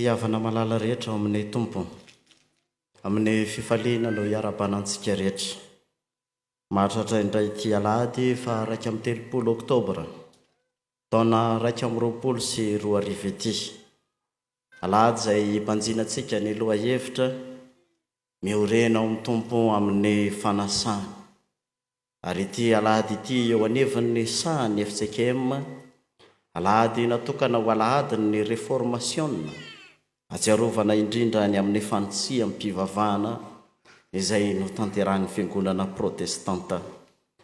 Ry havana malala rehetra ao amin'ny Tompo, amin'ny fifaliana no iarahabana antsika rehetra. Mahatratra indray ity alahady faha 31 oktobra, taona 2021 ity. Alahady izay hibanjinantsika ny lohahevitra Miorena ao amin'ny Tompo amin'ny fanasany. Ary ity alahady ity eo anivon'ny sahan'ny fjkm, alahady natokana ho alahadin'ny Reformasiona, ahatsiarovana indrindra ny amin'ny fanitsiam-pivavahana izay notanterahin'ny Fiangonana Protestanta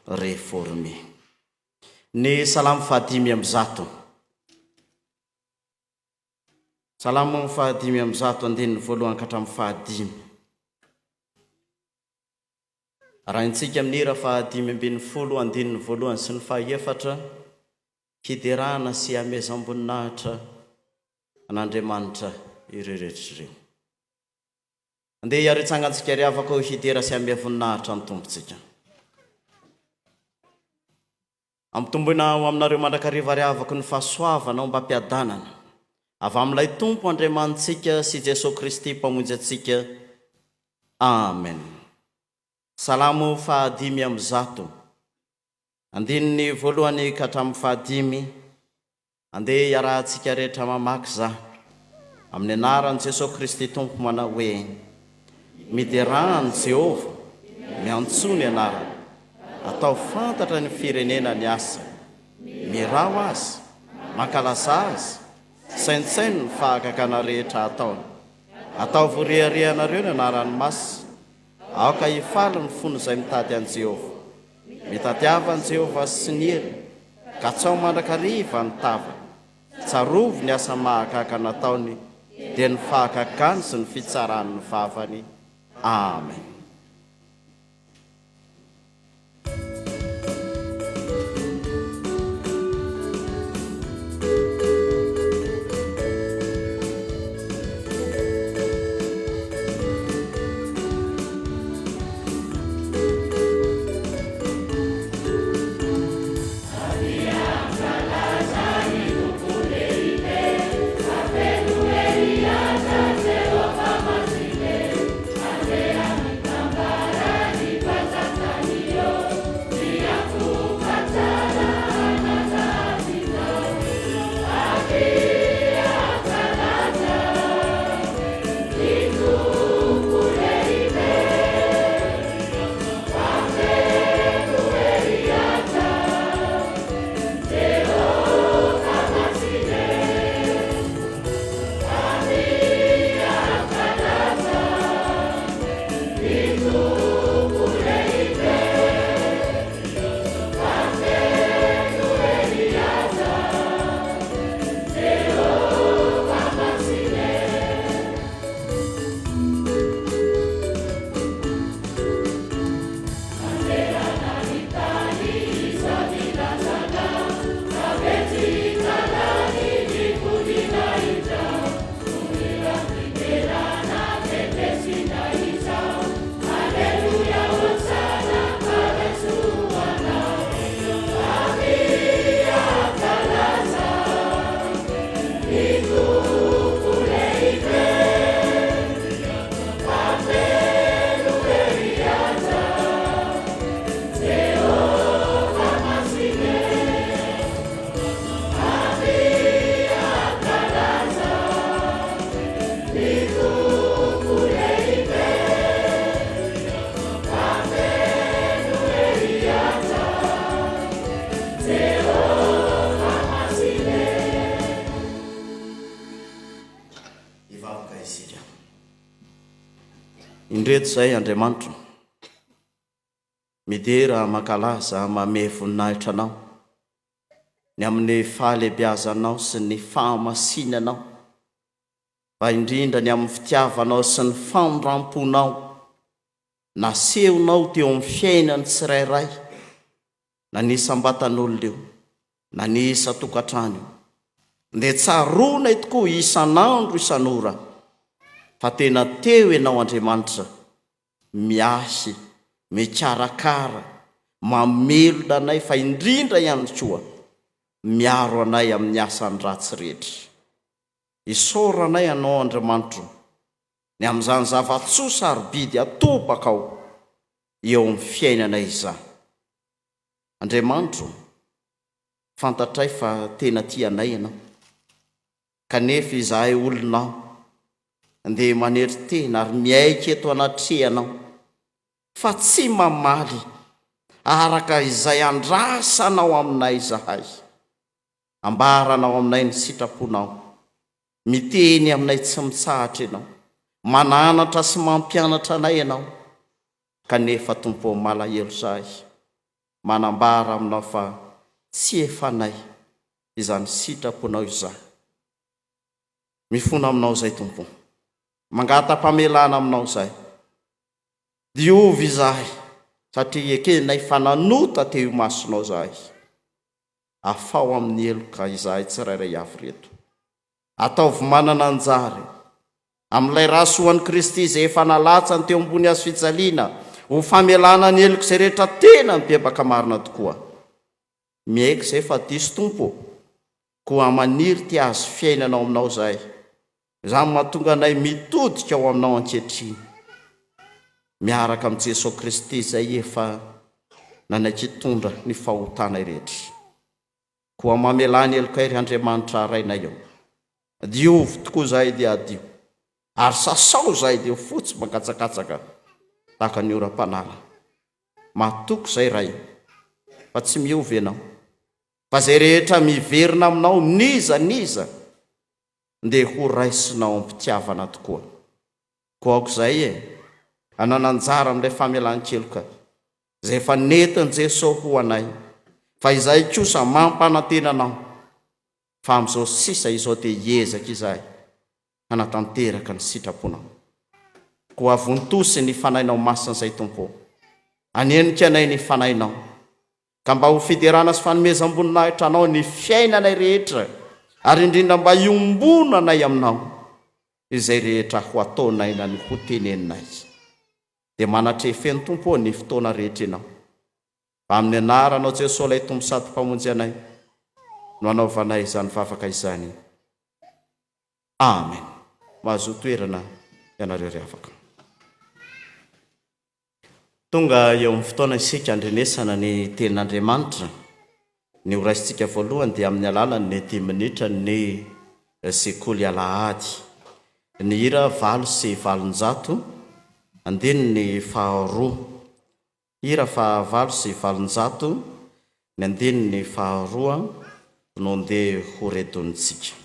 Reforme. Ny Salamo fahadimy amby zato. Salamo fahadimy amby zato andininy voalohany ka hatramin'ny fahadimy. Arahintsika amin'ny hira faha-15 andininy voalohany sy ny fahaefatra, hiderana sy hamezam-boninahitra an'Andriamanitra ireo rehetra ireo. Andeha hiara-hitsangantsika ry havako hidera sy hanome voninahitra ny Tompontsika. Ampitomboina ho aminareo mandrakariva ry havako ny fahasoavana ombam-piadanana avy amin'ilay Tompo Andriamanitsika sy Jesoa Kristy Mpamonjy antsika. Amen. Salamo faha-105, andininy voalohany ka hatramin'ny fahadimy, Andeha hiarahantsika rehetra mamaky izany, amin'ny anaran'i Jesoa Kristy Tompo manao hoe, Miderà an'i Jehovah, miantsoa ny anarany, ataovy fantatra ny firenena ny asany, miraho Azy, mankalazà Azy, saintsaino ny fahagagana rehetra ataony, ataovy ho reharehanareo ny anarany masina, aoka hifaly ny fon'izay mitady an'i Jehovah. Mitadiava an'i Jehovah sy ny heriny, Katsaho mandrakariva ny tavany. Tsarovy ny asa mahagaga nataony, dia ny fahagagany sy ny fitsaran'ny vavany. Amen. Hivavaka isika. Indreto izay Andriamanitro. Midera, mankalaza, mamehy voninahitra Anao, ny amin'ny fahalehibiazanao sy ny fahamasinanao, fa indrindra ny amin'ny fitiavanao sy ny famindram-ponao nasehonao teo amin'ny fiainan'ny tsirairay, na ny isam-batan'olona io, na ny isan-tokantrano io. Dia tsaroanay tokoa isan'andro isan'ora fa tena teo Ianao Andriamanitra miahy, mikarakara, mamelona anay fa indrindra ihany koa miaro anay amin'ny asan'ny ratsy rehetra. Isaoranay Anao Andriamanitro ny amin'izany zava-tsoa sarobidy atobakao eo amin'ny fiainanay izany. Andriamanitro, fantatray fa tena tia anay Ianao, kanefa izahay olonao dia manetry tena ary miaiky eto anatrehanao fa tsy mamaly araka izay andrasanao aminay izahay. Ambaranao aminay ny sitraponao. Miteny aminay tsy mitsahatra Ianao. Mananatra sy mampianatra anay Ianao. Kanefa Tompo ô malahelo izahay manambara aminao fa tsy efanay izany sitraponao izany. Mifona aminao izahay Tompo. Mangata-pamelana aminao izahay. Diovy izahay satria ekenay fa nanota teo imasonao izahay. Afaho amin'ny heloka izahay tsirairay avy ireto. Ataovy manana anjara amin'ilay ra soan'i Kristy izay efa nalatsany teo ambony hazo fijaliana ho famelana ny helok'izay rehetra tena mibebaka marina tokoa. Miaiky izay fa diso Tompo ô, koa maniry te hahazo fiainana ao aminao izahay. Izany mahatonga anay mitodika ao aminao ankehitriny, miaraka amin'i Jesoa Kristy izay efa nanaiky hitondra ny fahotanay rehetra. Koa mamelà ny helokay ry Andriamanitra Rainay ô. Diovy tokoa izahay dia hadio, ary sasao izahay dia ho fotsy mangatsakatsaka tahaka ny oram-panala. Matoky izahay Ray fa tsy miova Ianao, fa izay rehetra miverina aminao n'iza n'iza dia ho raisinao am-pitiavana tokoa. Koa aoka izay e! Hanana anjara amin'ilay famelan-keloka izay efa nentin'i Jesoa ho anay, fa izahay kosa mampanantena anao fa amin'izao sisa izao dia hiezaka izahay hanatanteraka ny sitraponao. Koa avontosy ny Fanahinao Masina izay Tompo ô! Hanenika anay ny Fanahinao. Ka mba ho fiderana sy fanomezam-boninahitra Anao ny fiainanay rehetra, ary indrindra mba hiombonanay Aminao izay rehetra ho ataonay na ny ho teneninay. Dia manatreha feno Tompo ô ny fotoana rehetra Ianao. Fa amin'ny Anaranao Jesoa ilay Tompo sady Mpamonjy anay no anaovanay izany vavaka izany. Amen. Mahazoa toerana ianareo ry havako. Tonga eo amin'ny fotoana isika handrenesana ny Tenin'Andriamanitra. Ny horaisintsika voalohany dia amin'ny alalan'ny dimy minitra ny Sekoly Alahady. Ny hira 808, andininy faharoa. Hira faha 808, ny andininy faharoa no ndeha horedonintsika.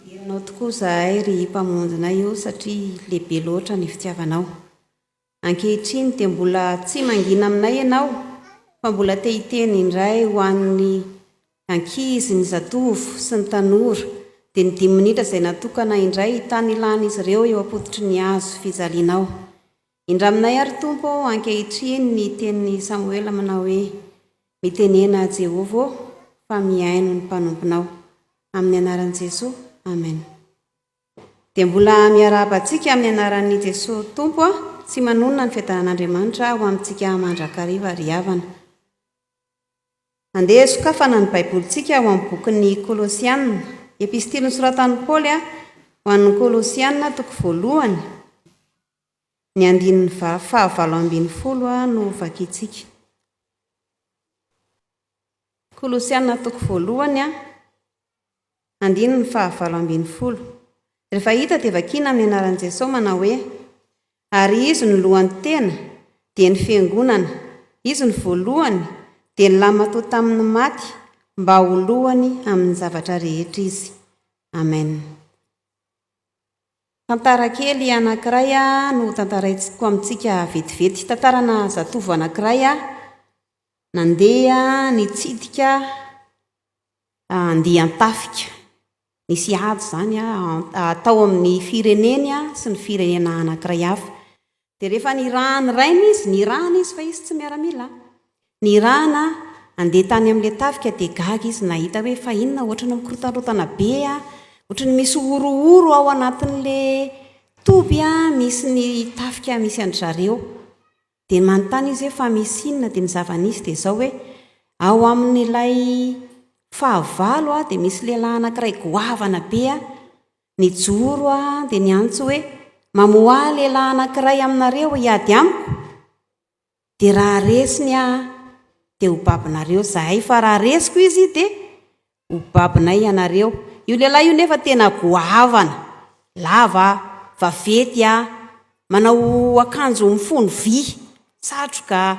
Herinao tokoa izahay ry Mpamonjinay o satria lehibe loatra ny fitiavanao. Ankehitriny dia mbola tsy mangina aminay ianao fa mbola te hiteny indray ho an'ny ankizy, ny zatovo sy ny tanora dia ny dimy minitra izay natokana indray hitanilan'izy ireo eo am-pototry ny hazo fijalianao. Indraminay àry Tompo ô ankehitriny ny tenin'i Samoela manao hoe, Mitenena Jehovah ô, fa mihaino ny mpanomponao. Amin'ny anaran'i Jesoa, Amen. Dia mbola miarahaba antsika amin'ny anaran'i Jesoa Tompo a, tsy manonona ny fiadanan'Andriamanitra ho amintsika mandrakariva ry havana. Andeha sokafana ny Baibolintsika ao amin'ny bokin'ny Kolosiana. Epistily nosoratan'i Paoly ho an'ny Kolosiana, toko voalohany. Ny andininy faha-18 no vakintsika. Kolosiana toko voalohany, andininy faha-18. Rehefa hita dia vakiana amin'ny anaran'i Jesoa manao hoe, Ary Izy no lohan'ny tena, dia ny Fiangonana, Izy no voalohany, dia ny lahimatoa tamin'ny maty, mba ho lohany amin'ny zavatra rehetra Izy. Amen. Tantara kely anankiray no hotantaraiko amintsika vetivety. Tantarana zatovo anankiray nandeha nitsidika andian-tafika. Nisy ady izany tao amin'ny fireneny sy ny firenena anankiray hafa. Dia rehefa nirahan'ny rainy izy, nirahana izy fa izy tsy miaramila, nirahana handeha tany amin'ilay tafika dia gaga izy nahita hoe fa inona ohatran'ny mikorotanrotana be a, ohatran'ny misy horohoro ao anatin'ilay toby a, misy ny tafika misy an-dry zareo. Dia manontany izy hoe fa misy inona, dia ny zava-nisy dia izao hoe ao amin'ilay fahavalo a dia misy lehilahy anankiray goavana be a, Nijoro aho dia niantso hoe, Mamoaha lehilahy anankiray aminareo hiady amiko, dia raha resiny aho dia ho babonareo izahay, fa raha resiko izy dia ho babonay ianareo. Io lehilahy io nefa tena goavana, lava, vaventy, manao akanjo mifono vy, satroka,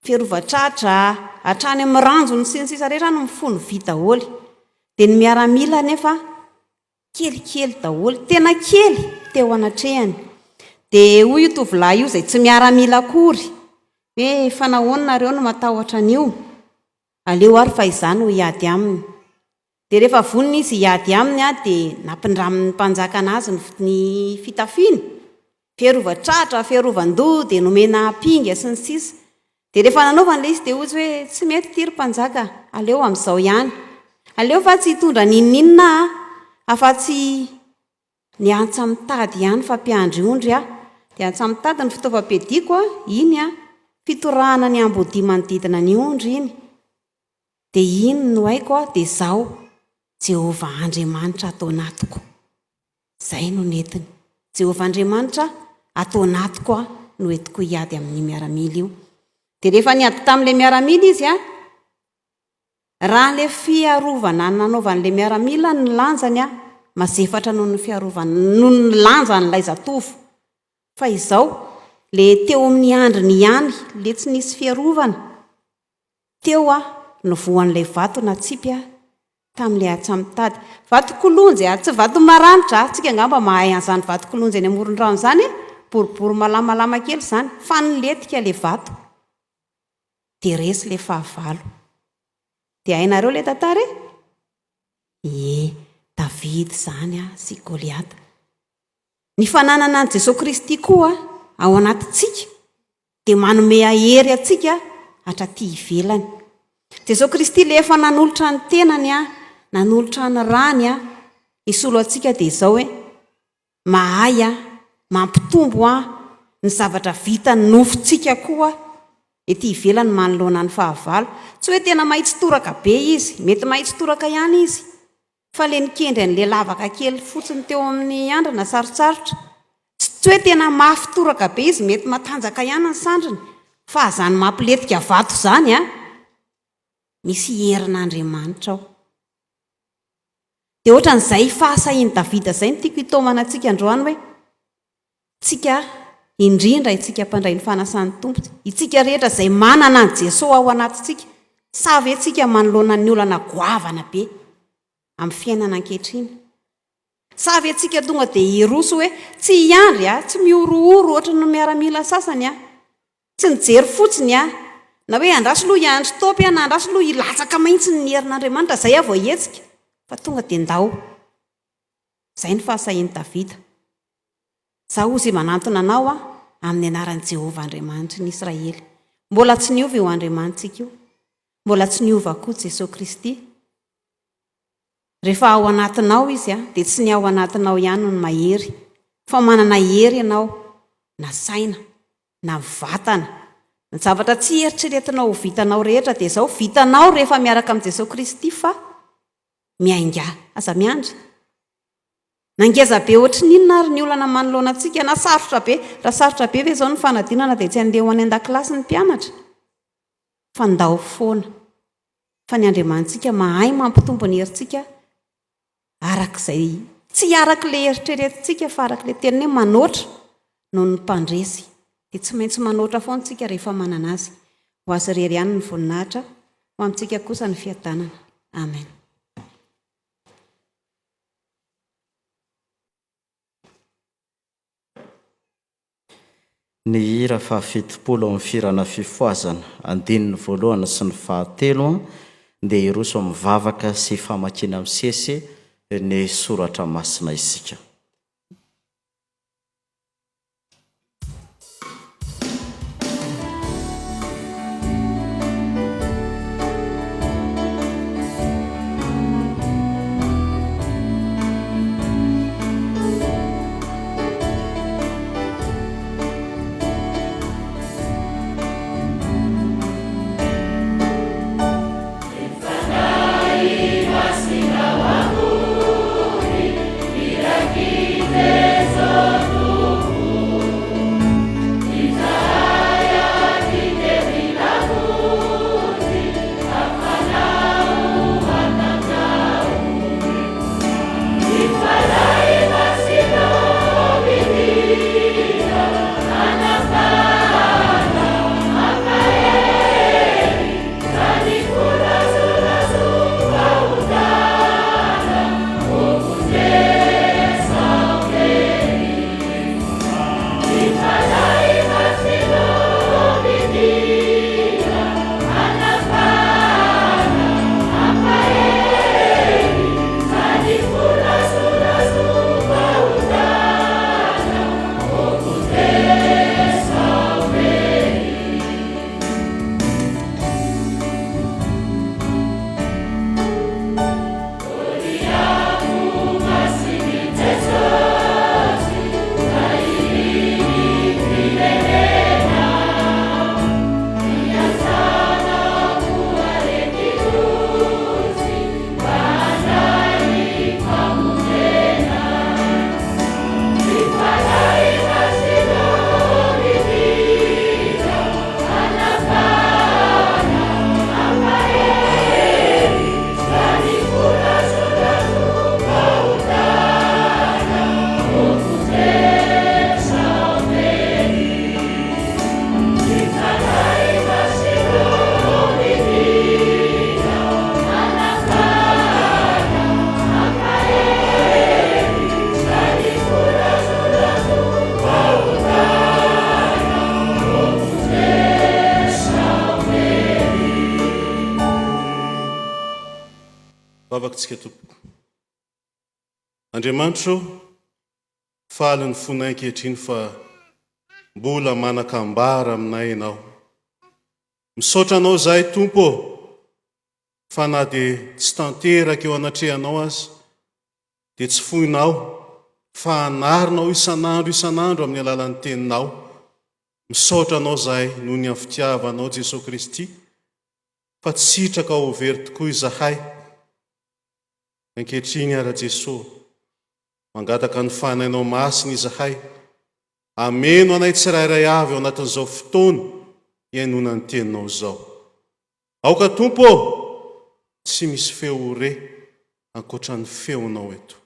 fiarovan-tratra, hatrany amin'ny ranjony sy ny sisa rehetra any mifono vy daholo. Dia ny miaramila anefa Kelikely daholo, tena kely teo anatrehany. Dia hoy io tovolahy io izay tsy miaramila akory hoe fa nahoana nareo no matahotra an'io? Aleo ary fa izaho no hiady aminy. Dia rehefa vonona izy hiady aminy dia nampindramin'ny mpanjakana azy ny fitafiany. Fiarovan-tratra, fiarovan-doha, dia nomena ampinga sy ny sisa. Dia rehefa nanaovana ilay izy dia hoy izy hoe, tsy mety ity ry mpanjaka, aleo amin'izao ihany. Aleo fa tsy hitondra n'inon'inona aho, afa-tsy ny antsa-mitady ihany fa mpiandry ondry aho. Dia antsa-mitady ny fitaovam-piadiako, iny fitorahana ny ambodia manodidina ny ondry iny. Dia iny no haiko, dia izao, Jehovah Andriamanitra ato anatiko. Izay no nentiny. Jehovah Andriamanitra ato anatiko aho no entiko hiady amin'io miaramila io. Dia rehefa niady tamin'ilay miaramila izy, raha ilay fiarovana nanaovan'ilay miaramila ny lanjany, mazefatra noho ny fiarovana, noho ny lanjan'ilay zatovo. Fa izao, ilay teo amin'ny andriny ihany, ilay tsy nisy fiarovana, teo aho no voan'ilay vato natsipy aho tamin'ilay atsamitady. Vato kolonjy a, tsy vato maranitra a, tsika angamba mahay an'izany vato kolonjy eny amoron-drano izany e, boribory malamalama kely izany, fa nilentika ilay vato, dia resy ilay fahavalo. Dia hainareo ilay tantara e? Ie, Davida izany a, sy Goliata. Ny fananana an'i Jesoa Kristy koa ao anatintsika dia manome hery antsika hatraty ivelany. Jesoa Kristy ilay efa nanolotra ny tenany, nanolotra ny rany hisolo antsika dia izao hoe, mahay mampitombo ny zavatra vitan'ny nofontsika koa ety ivelany manoloana ny fahavalo. Tsy hoe tena mahitsy toraka be izy, mety mahitsy toraka ihany izy, Fa le nikendry an'le lavaka kely fotsiny teo amin'ny andrana sarotsarotra. Tsy hoe tena mafy toraka be izy, mety matanjaka ihany ny sandriny, fa zany mampilentika vato zany an! Misy herin'Andriamanitra ao. Dia ohatran'izay fahasahian'i Davida izay no tiako hitaomana antsika androany hoe, tsika, indrindra itsika mpandray ny fanasan'ny Tompo, itsika rehetra izay manana an'i Jesoa ao anatintsika, sa ve tsika manoloana ny olana goavana be amin'ny fiainana ankehitriny? Sa ve tsika tonga dia hiroso hoe tsy hiandry a, tsy mihorohoro ohatry ny miaramila sasany a, tsy nijery fotsiny a, na hoe andraso aloha hiandry taopy a, na andraso aloha hilatsaka mihitsy ny herin'Andriamanitra izay aho vao hihetsika, fa tonga dia ndao. Izay ny fahasahian'i Davida. Izaho hozy manantona anao aho amin'ny anaran'i Jehovah Andriamanitry ny Israely. Mbola tsy niova io Andriamanitsika io. Mbola tsy niova koa Jesoa Kristy. Rehefa ao anatinao Izy dia tsy ny ao anatinao ihany no mahery, fa manana hery ianao na saina, na vatana. Ny zavatra tsy eritreretinao ho vitanao rehetra dia izao, vitanao rehefa miaraka amin'i Jesoa Kristy fa miaingà. Aza miandry. Na ngeza be ohatry ny inona ary ny olana manoloana antsika, na sarotra be, raha sarotra be ve izao ny fanadinana dia tsy handeha ho any an-dakilasy ny mpianatra? Fa ndao foana. Fa ny Andriamanitsika mahay mampitombo ny herintsika arak'izay, tsy arak'ilay eritreretintsika fa arak'ilay teniny hoe manoatra noho ny mpandresy. Dia tsy maintsy manoatra foana isika rehefa manana Azy. Ho Azy irery ihany ny voninahitra, ho amintsika kosa ny fiadanana. Amen. Ny hira fahafitopolo ao amin'ny Fihirana Fifohazana, andininy voalohany sy ny fahatelo, dia hiroso amin'ny vavaka sy famakiana misesy ny soratra masina isika. Vavaka tsika tompoko. Andriamanitra ô, faly ny fonay ankehitriny fa mbola manan-kambara aminay Ianao. Misaotra Anao izahay Tompo ô, fa na dia tsy tanteraka eo anatrehanao aza dia tsy foinao fa anarinao isan'andro isan'andro amin'ny alalan'ny Teninao. Misaotra Anao izahay noho ny amin'ny fitiavanao Jesoa Kristy fa tsy sitraka ho very tokoa izahay. Ankehitriny ara Jesoa, mangataka ny Fanahinao Masina izahay, hameno anay tsirairay avy ao anatin'izao fotoana hihainoana ny Teninao izao. Aoka Tompo ô, tsy misy feo ho re ankoatra ny feonao eto.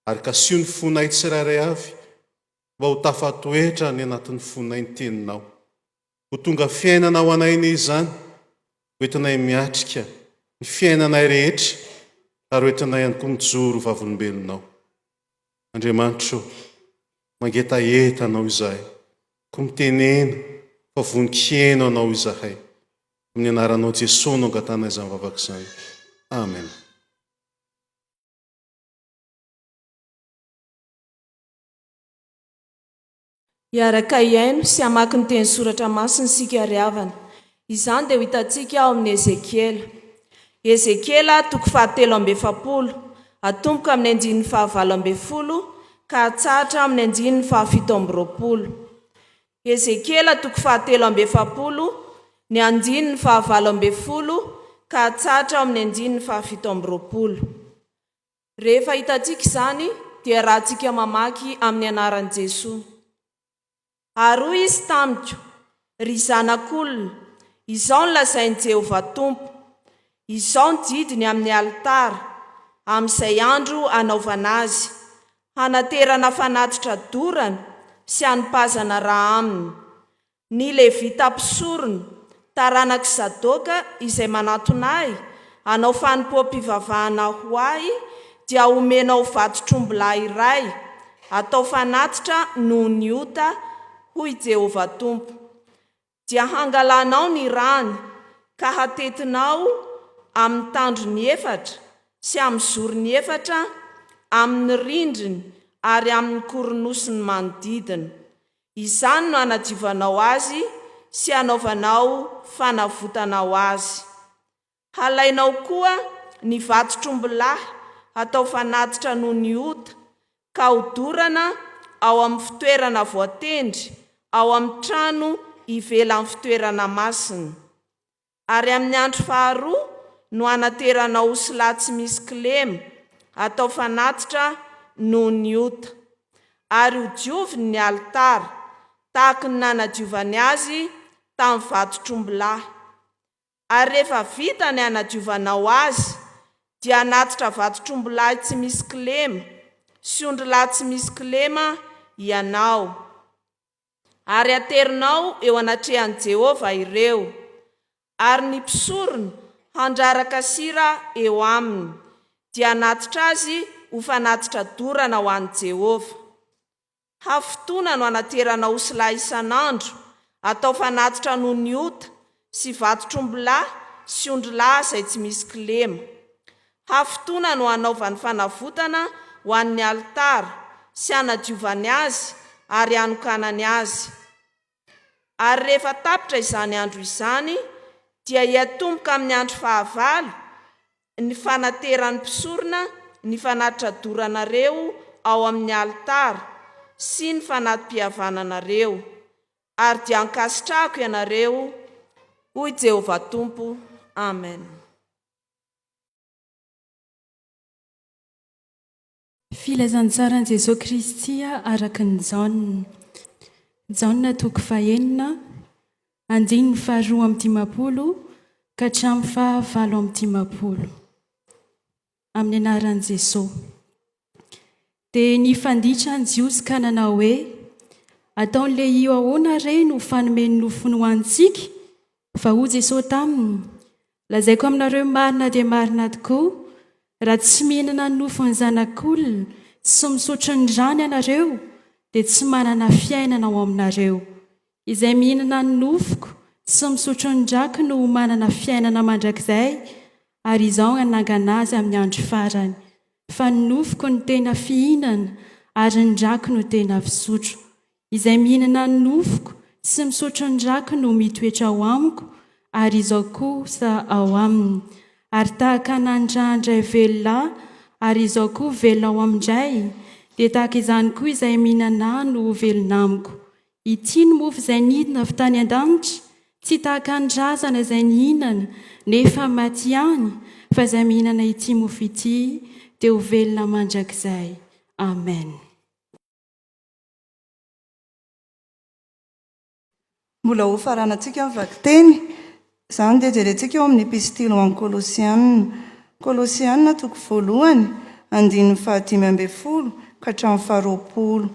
Ary kasiho ny fonay tsirairay avy mba ho tafatoetra any anatin'ny fonay ny Teninao. Ho tonga fiainana ho anay anie izany, ho entinay miatrika ny fiainanay rehetra ary ho entinay ihany koa mijoro ho vavolombelonao. Andriamanitra ô, mangetaheta Anao izahay, koa mitenena fa vonon-kiheno Anao izahay. Amin'ny anaranao Jesoa no angatahana izany vavaka izany. Amen. Hiaraka hihaino sy hamaky ny teny soratra masina isika ry havana. Izany dia ho hitantsika ao amin'ny Ezekiela. Ezekiela toko fahatelo amby 40, atomboka amin'ny andininy fahavalo 12 ka hatsahatra amin'ny andininy fahafito amby 20. Ezekiela toko fahatelo amby 40, ny andininy fahavalo 12 ka hatsahatra ao amin'ny andininy fahafito amby 20. Rehefa hitantsika izany, dia iarahantsika mamaky amin'ny anaran'i Jesoa. Ary hoy izy tamiko, Ry zanak'olona, izao no lazain'i Jehovah Tompo, Izao ny didiny amin'ny alitara, amin'izay andro hanaovana azy, hanaterana fanatitra dorana sy hanipazana ra aminy. Ny Levita mpisorona, taranak'i Zadoka izay manatona ahy hanao fanompoam-pivavahana ho ahy dia homenao vatotr'ombilahy iray hatao fanatitra noho ny ota, hoy Jehovah Tompo. Dia hangalanao ny rany ka hatetinao amin'ny tandrony efatra sy amin'ny zorony efatra, amin'ny rindriny ary amin'ny koronosiny manodidina. Izany no hanadiovanao azy sy hanaovanao fanavotana ho azy. Halainao koa ny vatotr'ombilahy hatao fanatitra noho ny ota, ka hodorana ao amin'ny fitoerana voatendry ao amin'ny trano ivelan'ny fitoerana masina. Ary amin'ny andro faharoa no hanateranao osilahy tsy misy kilema, hatao fanatitra noho ny ota. Ary hodioviny ny alitara, tahaky ny nanadiovany azy tamin'ny vatotr'ombilahy. Ary rehefa vita ny hanadiovanao azy, dia hanatitra vatotr'ombilahy tsy misy kilema sy ondrilahy tsy misy kilema ianao. Ary haterinao eo anatrehan'i Jehovah ireo, ary ny mpisorona handraraka sira eo aminy, dia hanatitra azy ho fanatitra dorana ho an'i Jehovah. Hafitoana no anaterana osilahy isan'andro, atao fanatitra noho ny ota, sy vatotr'ombilahy sy ondrilahy izay tsy misy kilema. Hafitoana no hanaovany fanavotana ho an'ny alitara, sy hanadiovany azy ary hanokanany azy. Ary rehefa tapitra izany andro izany, dia hiatomboka amin'ny andro fahavalo ny fanateran'ny mpisorona ny fanatitra doranareo ao amin'ny alitara sy ny fanati-pihavananareo. Ary dia hankasitrahako ianareo, hoy Jehovah Tompo. Amen. Filazantsaran'i Jesoa Kristy araka an'i Jaona. Jaona toko fahenina, andininy faharoa amby dimampolo ka hatramin'ny fahavalo amby dimampolo. Amin'ny anaran'i Jesoa. Dia nifanditra ny Jiosy ka nanao hoe, Ataon'i Lehio ahoana re no fanome ny nofony ho antsika? Fa hoy Jesoa taminy, Lazaiko aminareo marina dia marina tokoa, raha tsy mihinana ny nofon'ny Zanak'olona sy misotro ny rany ianareo, dia tsy manana fiainana ao aminareo. Izay mihinana ny nofoko sy misotro ny rako no ho manana fiainana mandrakizay, ary Izaho hanangana azy amin'ny andro farany. Fa ny nofoko no tena fihinana, ary ny rako no tena fisotro. Izay mihinana ny nofoko sy misotro ny rako no mitoetra ao amiko, ary Izaho kosa ao aminy. Ary tahaka nandrahan-dRay velona Ahy, ary Izaho koa velona ao amin-dRay, dia tahaka izany koa izay mihinana Ahy no ho velona amiko. Ity ny mofo izay nidina avy tany an-danitra, tsy tahaka ny razana izay nihinana, nefa maty ihany, fa izay mihinana ity mofo ity dia ho velona mandrakizay. Amen. Mbola ho faranantsika ny vakiteny. Izany dia jerentsika ao amin'ny Epistily ho an'ny Kolosiana. Kolosiana toko voalohany, andininy fahadimy ambin'ny folo ka hatramin'ny faharoapolo.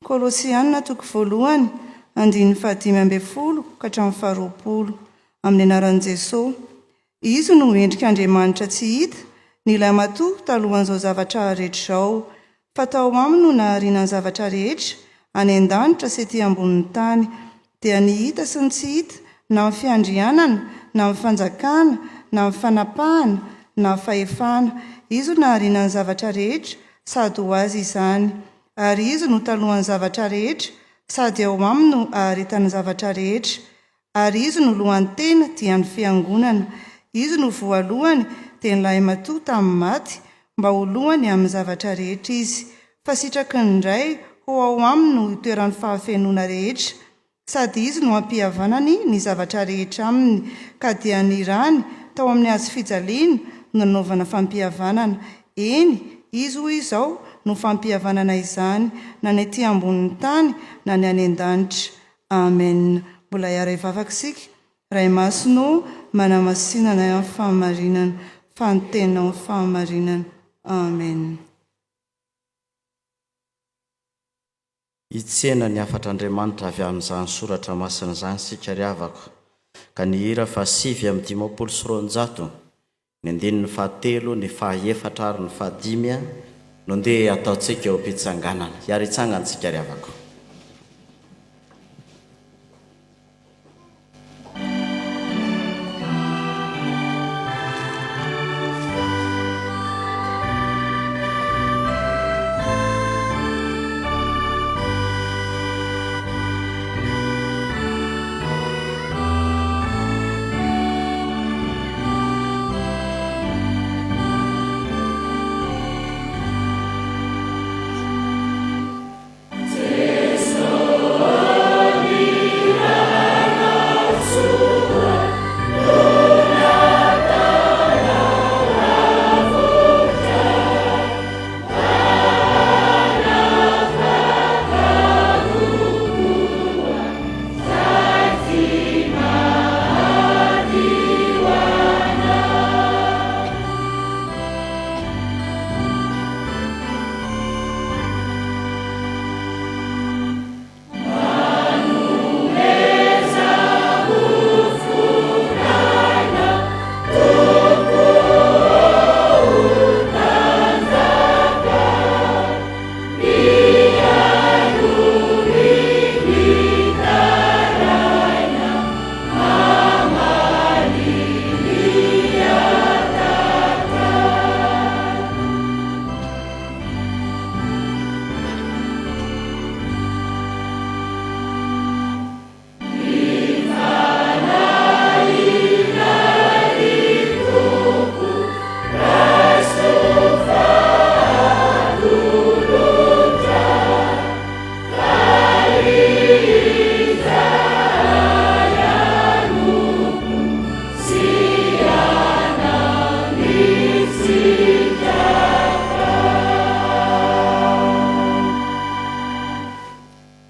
Kolosiana toko voalohany, andininy fahadimy ambin'ny folo ka hatramin'ny faharoapolo. Amin'ny anaran'i Jesoa. Izy no endrik'Andriamanitra tsy hita, ny lahimatoa talohan'izao zavatra rehetra izao. Fa tao aminy no nahariana ny zavatra rehetra, any an-danitra sy ety ambonin'ny tany, dia ny hita sy ny tsy hita, na ny fiandrianana, na ny fanjakana, na ny fanapahana, na fahefana. Izy no nahariana ny zavatra rehetra, sady ho Azy izany. Ary Izy no talohan'ny zavatra rehetra, sady ao aminy no aharetan'ny zavatra rehetra. Ary Izy no lohan'ny tena, dia ny Fiangonana. Izy no voalohany, dia ny lahimatoa tamin'ny maty, mba ho lohany amin'ny zavatra rehetra Izy. Fa sitraky ny Ray ho ao aminy no itoeran'ny fahafenoana rehetra. Sady Izy no ampihavanany ny zavatra rehetra aminy, ka dia ny rany, tao amin'ny hazo fijaliana, no nanaovana fampihavanana. Eny, Izy hoy izao, no fampihavanana izany, na ny ety ambonin'ny tany na ny any an-danitra. Amen. Mbola hiara-hivavaka isika. Ray Masina ô, manamasina anay amin'ny fahamarinana, fa ny Teninao ny fahamarinana. Amen. Hitsena ny hafatr'Andriamanitra avy amin'izany soratra masina izany isika ry havako, ka ny hira faha-259, ny andininy fahatelo, ny fahaefatra ary ny fahadimy no ndeha hataontsika eo am-pitsanganana. Hiara-hitsangana isika ry havako.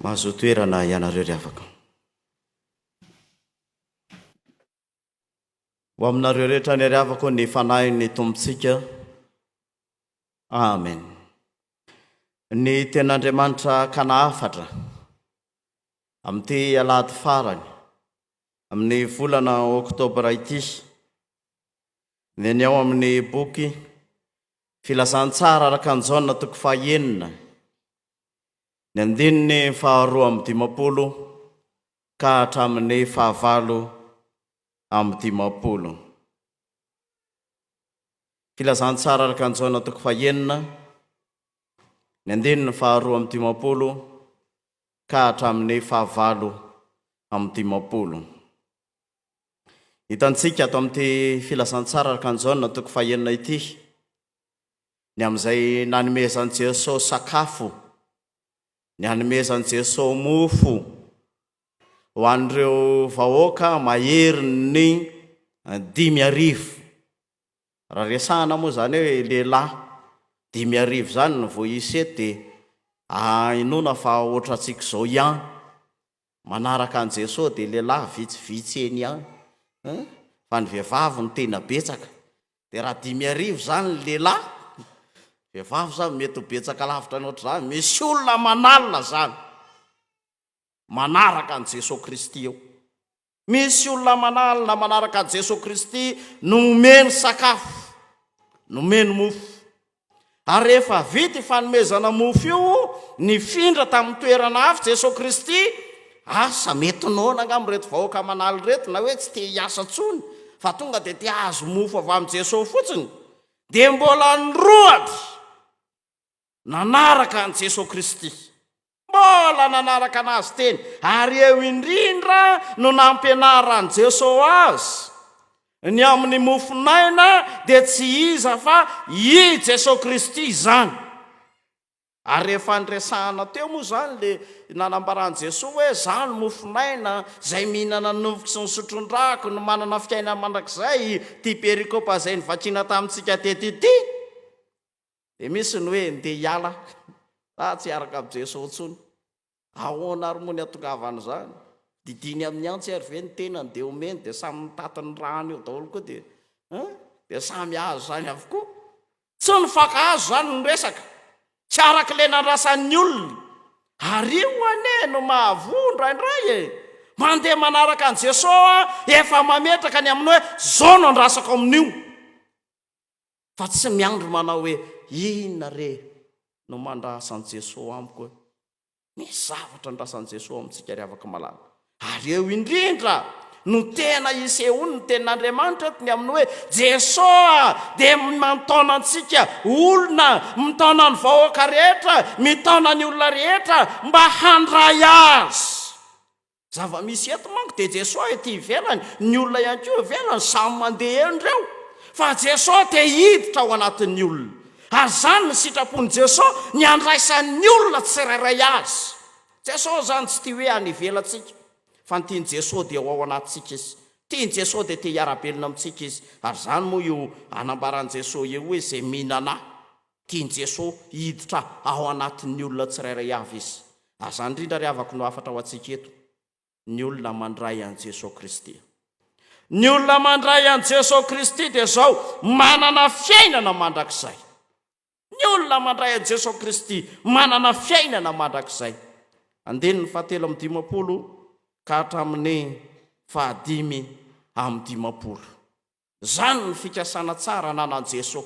Mahazoa toerana ianareo ry havako. Ho aminareo rehetra any ry havako ny fanahin'ny Tompontsika. Amen. Ny tenin'Andriamanitra hakana hafatra amin'ity alahady farany amin'ny volana oktobra ity dia ny ao amin'ny boky Filazantsara araka an'i Jaona toko fahenina ny andininy faharoa amby dimampolo ka hatramin'ny fahavalo amby dimampolo. Filazantsara araka an'i Jaona toko fahenina ny andininy faharoa amby dimampolo ka hatramin'ny fahavalo amby dimampolo. Hitantsika ato amin'ity filazantsara araka an'i Jaona toko fahenina ity ny amin'izay nanomezan'i Jesoa sakafo, ny hanomezan'i Jesoa mofo ho an'ireo vahoaka maherin'ny 5000. Raha resahana moa izany hoe lehilahy 5000 izany no voaisa eto dia inoana fa ohatrantsika izao ihany. Manaraka an'i Jesoa dia lehilahy vitsivitsy eny ihany fa ny vehivavy no tena betsaka. Dia raha 5000 izany ny lehilahy, vehivavy izany mety ho betsaka lavitra ny ohatr'izany. Misy olona aman'alina izany manaraka an'i Jesoa Kristy eo. Misy olona aman'alina manaraka an'i Jesoa Kristy nomeny sakafo, nomeny mofo. Ary rehefa vita io fanomezana mofo io, nifindra tamin'ny toerana hafa Jesoa Kristy, asa mety noana angamba ireto vahoaka aman'alina ireto na hoe tsy te hiasa intsony fa tonga dia te hahazo mofo avy amin'i Jesoa fotsiny, dia mbola nirohotra nanaraka an'i Jesoa Kristy. Mbola nanaraka an'azy teny, ary eo indrindra no nampianaran'i Jesoa azy ny amin'ny mofon'aina dia tsy iza fa i Jesoa Kristy izany. Ary rehefa niresahana teo moa izany le nanambaran'i Jesoa hoe izaho no mofon'aina, izay mihinana ny nofoko sy misotro ny rako no manana fiainana mandrakizay, ity perikopa izay novakiana tamintsika teto ity. Dia misy ny hoe ndeha hiala aho, tsy hiaraka amin'i Jesoa intsony. Ahoana ary moa ny hatongavan'izany? Didiany amin'ny antsy ary ve ny tenany dia omeny dia samy mitaty ny rano eo daholo koa dia hein? Dia samy azo izany avokoa? Tsy nifankahazo izany ny resaka, tsy araka ilay nandrasan'ny olona. Ary io anie no mahavoa indraindray e! Mandeha manaraka an'i Jesoa efa mametraka ny amin'ny hoe zao no andrasako amin'io. Fa tsy miandry manao hoe inona re no mandrasa an'i Jesoa amiko e? Misy zavatra andrasan'i Jesoa amintsika ry havako malala. Ary eo indrindra no tena isehoany ny tenin'Andriamanitra eto ny amin'ny hoe Jesoa dia mitaona antsika olona, mitaona ny vahoaka rehetra, mitaona ny olona rehetra mba handray Azy. Zava-misy eto manko dia Jesoa ety ivelany, ny olona ihany koa ivelany, samy mandeha eny ireo. Fa Jesoa te hiditra ao anatin'ny olona. Ary izany ny sitrapon'i Jesoa, ny handraisan'ny olona tsirairay Azy. Jesoa izany tsy tia hoe any ivelantsika, fa ny tian'i Jesoa dia ho ao anatintsika Izy. Tian'i Jesoa dia te hiara-belona amintsika Izy. Ary izany moa io anambaran'i Jesoa io hoe izay mihinana Ahy. Tian'i Jesoa hiditra ao anatin'ny olona tsirairay avy Izy. Ary izany indrindra ry havako no hafatra ho antsika eto, ny olona mandray an'i Jesoa Kristy. Ny olona mandray an'i Jesoa Kristy dia izao, manana fiainana mandrakizay. Ny olona mandray an'i Jesoa Kristy manana fiainana mandrakizay. Andininy fahatelo amby dimampolo ka hatramin'ny fahadimy amby dimampolo. Izany ny fikasana tsara ananan'i Jesoa.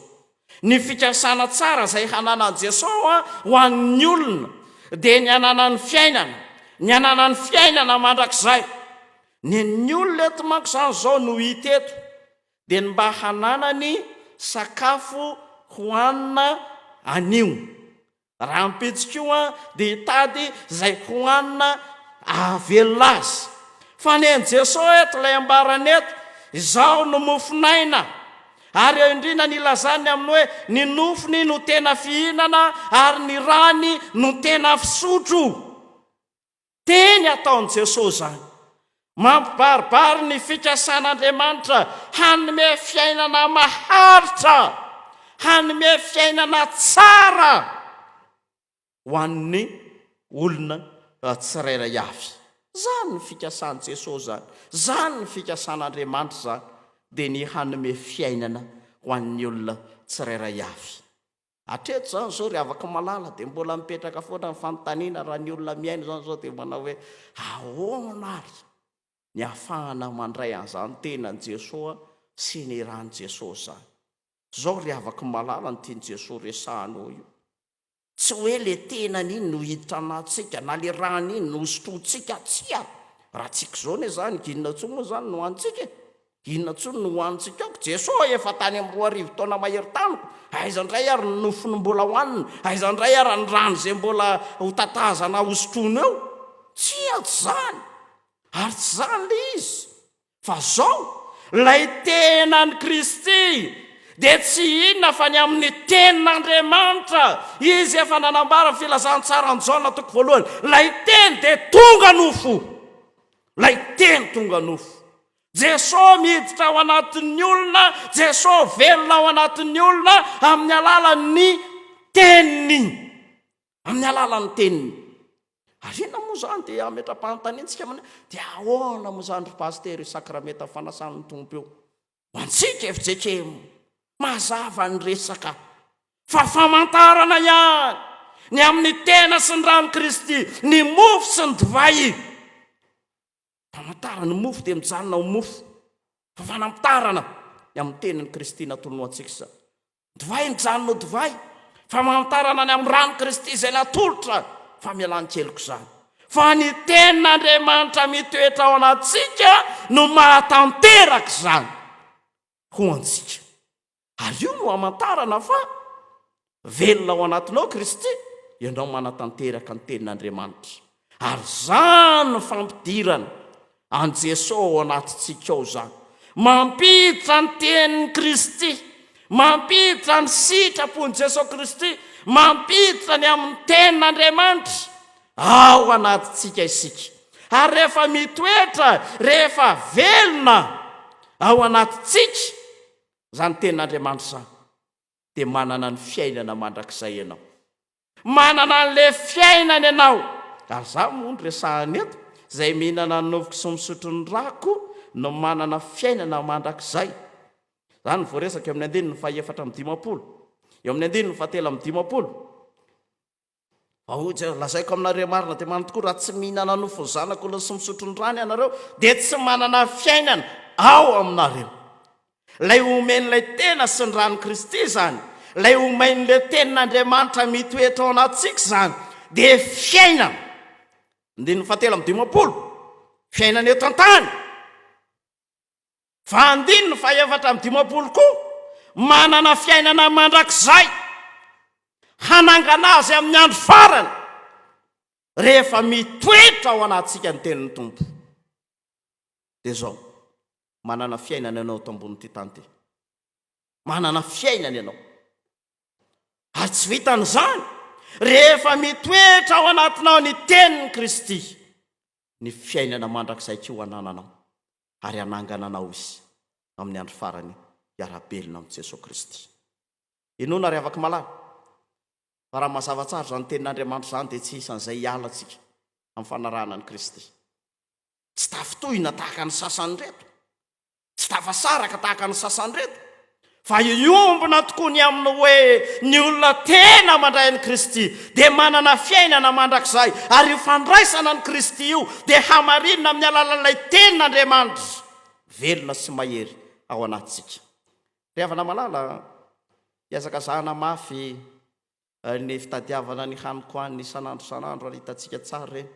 Ny fikasana tsara izay hananan'i Jesoa ho an'ny olona dia ny hananany fiainana, ny hananany fiainana mandrakizay. Ny ny olona eto manko izany izao no hita eto dia ny mba hananany sakafo hohanina anio. Rahampitso koa dia hitady izay hohanina ahavelona azy. Fa ny an'i Jesoa eto, ilay ambarany eto, Izaho no mofon'aina. Ary eo indrindra ny ilazany ny amin'ny hoe ny nofony no tena fihinana ary ny rany no tena fisotro. Teny ataon'i Jesoa izany. Mampibaribary ny fikasan'Andriamanitra hanome fiainana maharitra, hanome fiainana tsara ho an'ny olona tsirairay avy. Izany ny fikasan'i Jesoa izany, izany ny fikasan'Andriamanitra izany, dia ny hanome fiainana ho an'ny olona tsirairay avy. Hatreto izany izao ry havako malala dia mbola mipetraka foana ny fanontaniana raha ny olona mihaino izany izao dia manao hoe ahoana ary ny ahafahana mandray an'izany tenan'i Jesoa sy ny ran'i Jesoa izany. Izao ry havako malala ny tian'i Jesoa resahana eo io. Tsy hoe le tenany iny no hiditra anatintsika na le rany iny no hosotrointsika, tsia! Raha tsy izao anie izany, inona intsony moa izany no hanintsika e? Inona intsony no hohanintsika ao? Jesoa efa tany amin'ny 2000 taona mahery tany ko, aiza indray ary ny nofony mbola hohanina? Aiza indray ary ny rano izay mbola ho tatazana hosotroina eo? Tsia, tsy izany! Ary tsy izany ilay izy. Fa izao, ilay tenan'i Kristy dia tsy inona fa ny amin'ny tenin'Andriamanitra. Izy efa nanambara ny filazantsaran'i Jaona toko voalohany. Ilay teny dia tonga nofo. Ilay teny tonga nofo. Jesoa miditra ao anatin'ny olona, Jesoa velona ao anatin'ny olona amin'ny alalan'ny teniny. Amin'ny alalan'ny teniny. Ary inona moa izany dia hametra-panontaniantsika amin'ny dia ahoana moa izany ry pasitera io sakramenta fanasan'ny Tompo io? Ho antsika fjkm, mazava ny resaka fa famantarana ihany ny amin'ny tena sy ny ran'i Kristy, ny mofo sy ny divay. Famantarana, ny mofo dia mijanona ho mofo, fa fanampitarana ny amin'ny tenin'i Kristy natolony ho antsika izany. Divay mijanona ho divay, famantarana ny amin'ny ran'i Kristy izay natolotra famelan-keloka izany. Fa ny tenin'Andriamanitra mitoetra ao anatintsika no mahatanteraka izany ho antsika. Ary io no hamantarana fa velona ao anatinao Kristy, ianao manatanteraka ny tenin'Andriamanitra. Ary izany no fampidirana an'i Jesoa ao anatintsika ao izany. Mampiditra ny tenin'i Kristy, mampiditra ny sitrapon'i Jesoa Kristy, mampiditra ny amin'ny tenin'Andriamanitra ao anatintsika isika. Ary rehefa mitoetra, rehefa velona ao anatintsika izany tenin'Andriamanitra izany. Dia manana ny fiainana mandrakizay ianao. Manana an'ilay fiainana ianao. Ary izaho moa no resahana eto, izay mihinana ny nofoko sy misotro ny rako no manana fiainana mandrakizay. Izany no voaresaka eo amin'ny andininy faha-54. Eo amin'ny andininy faha-53. Fa hoy Jesoa, Lazaiko aminareo marina dia marina tokoa, raha tsy mihinana nofon'ny Zanak'olona sy misotro ny rany ianareo, dia tsy manana fiainana ao aminareo. Ilay omen'ilay tena sy ny ran'i Kristy izany, ilay omen'ilay tenin'Andriamanitra mitoetra ao anatintsika izany, dia fiainana. Andininy fahatelo amby dimampolo, fiainana eto an-tany. Fa andininy faha-54 koa, manana fiainana mandrakizay, hanangana azy amin'ny andro farany, rehefa mitoetra ao anatintsika ny tenin'ny Tompo. Dia izao, manana fiainana ianao eto ambonin'ity tany ity. Manana fiainana ianao. Ary tsy vitan'izany, rehefa mitoetra ao anatinao ny tenin'i Kristy, ny fiainana mandrakizay koa anananao. ary hanangana anao Izy amin'ny andro farany hiara-belona amin'i Jesoa Kristy. Inoana ry havako malala fa raha mazava tsara izany tenin'Andriamanitra izany dia tsy hisy an'izay hiala antsika amin'ny fanarahana an'i Kristy. Tsy tafintohina tahaka ny sasany ireto, tsy tafasaraka tahaka ny sasany ireto, Fa hiombona tokoa ny amin'ny hoe ny olona tena mandray an'i Kristy dia manana fiainana mandrakizay, ary io fandraisana an'i Kristy io dia hamarinina amin'ny alalan'ilay Tenin'Andriamanitra velona sy mahery ao anatintsika. Ry havana malala, hihazakazahana mafy ny fitadiavana ny haniko any isan'andro isan'andro ary hitantsika tsara ireny.